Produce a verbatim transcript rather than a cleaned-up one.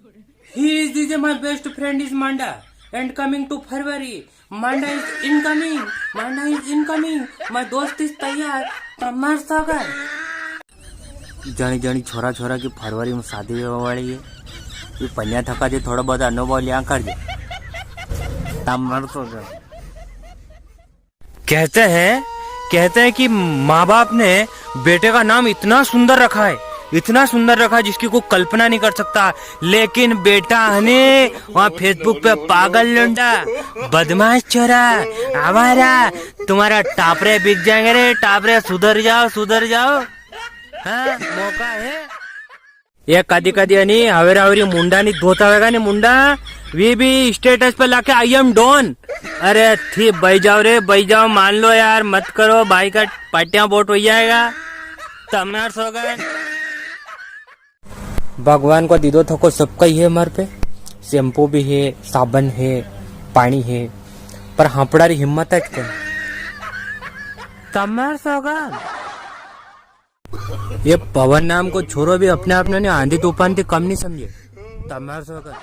He is, is my best friend is Manda and coming to February. Manda is incoming, Manda is incoming. My दोस्त is तैयार, तमार सोगन। जणी जणी छोरा छोरा की फरवरी में शादी होने वाली है। ये पन्या थका जे थोड़ा बहुत अनुभव लिया कर जे। तमार सोगन। कहते हैं, कहते हैं कि माँ बाप ने बेटे का नाम इतना सुंदर रखा है, इतना सुंदर रखा है जिसकी कोई कल्पना नहीं कर सकता। लेकिन बेटा है ने वहाँ Facebook पे पागल लौंडा, बदमाश छोरा, आवारा, तुम्हारा टापरे बिक जाएंगे रे, टापरे, सुधर जाओ, सुधर जाओ। हाँ, मौका है। ये कदी कदी है नी, हवेरा हवेरी मुंडा नी धोता होगा नी मुंडा, वे भी status पे लाके I am don। अरे थी बई जाओ रे, बई जाओ, मान लो यार, मत करो, भाई का पाटिया बोट हो जाएगा। तमार सोगन। भगवान को दीदो थको सब कई है मार पे, shampoo भी है, साबन है, पानी है, पर हापड़ा री हिम्मत है कौन? तमार सोगन। ये पवन नाम को छोरो भी अपने आप ने आंधी तूफान थी कम नी समझे। तमार सोगन।